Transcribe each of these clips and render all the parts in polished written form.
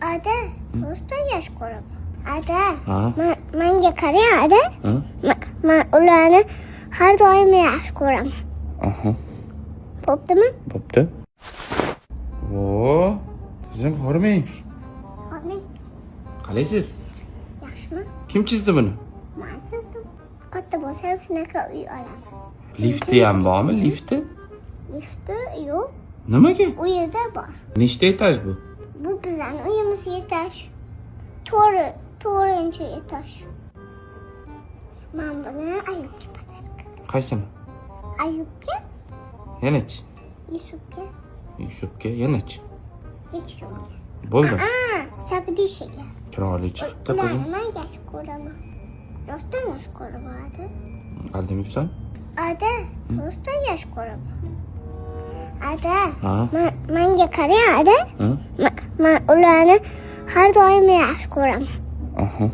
Ada, rostdan yaxshi ko'raman. Ada, Ha? Manga qarang, ada. Ha? Man ularni har doim yaxshi ko'raman. Aha. Bo'ptimi? Bo'pti. O, qizim, hormang. Hormang. Qalaysiz? Yaxshimi? Kim chizdi buni? Man chizdim. Katta bo'lsam shunaqa uy olaman. Lifti ham bormi? Lifti? Lifti yo'q, Nimaga? u yerda bor. Nechta etaj bu? Bu bizning uyimiz etaj. To'g'ri, to'rtinchi etaj. Man buni Ayubga подарка. Qaysini? Ayubga, Yanachi? Yusufga, Yusufga, yanachi? Hech kimga. Bo'ldi. A, Sagdishaga. Chiroyli chiqibdi, qizim. Ularni man yaxshi ko'raman. Rostdan yaxshi ko'raman, ada. Aldamayapsan? Ada, rostdan yaxshi ko'raman. Ada, Ha? manga qarang, ada. Ha? Man ularni har doim yaxshi ko'raman. Aha.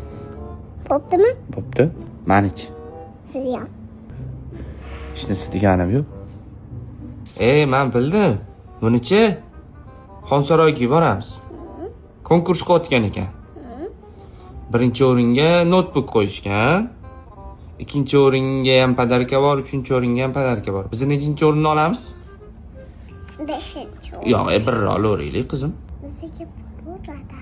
Bo'ptimi? Bo'pti. Manichi? Siz ham. Hech narsa deganim yo'q. E, man bildim. Bunichi Xonsaroyga boramiz. Konkurs qilayotgan ekan. Birinchi o'ringa notebook qo'yishgan. Ikkinchi o'ringa ham подарка bor, uchinchi o'ringa ham подарка bor. Biz nechinchi o'rinni olamiz? Beshinchi. Yo'q, bir olaveraylik, qizim. Bizga pul ada.